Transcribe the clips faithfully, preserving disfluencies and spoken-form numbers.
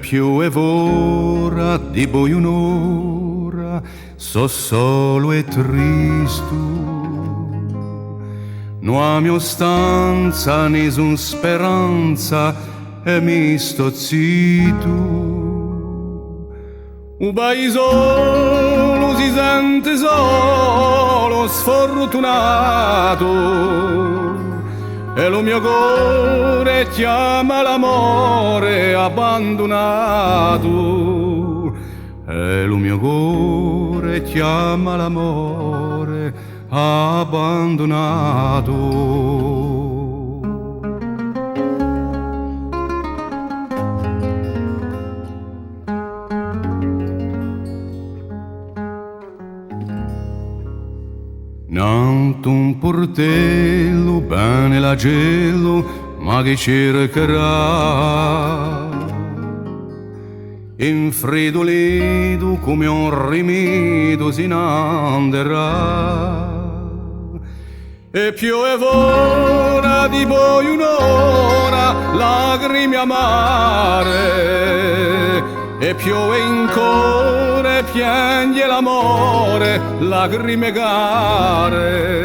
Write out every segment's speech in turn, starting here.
Piove fora, dipoi un'ora, sò solu è tristu. Ùn aghju stanza, nè sò speranza, è mi stò zittu. U paisolu si sente solu, sfurtunatu, è lu mio core chjama l'amore abbandunatu, è lu mio core chjama l'amore abbandunatu. Nantu un purtellu vene l'acellu, ma chì cercherà? Infridulitu cum'è un rimitu si n'anderà. È piove fora, dipoi un'ora, lacrime amare, è piove in core, pianghje l'amore, lacrime care.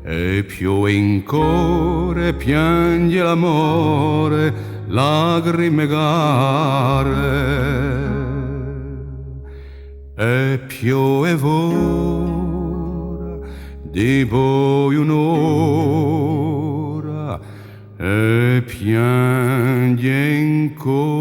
È piove in core, pianghje l'amore, lacrime care. È piove fora, dipoi un'ora, è pianghje in core.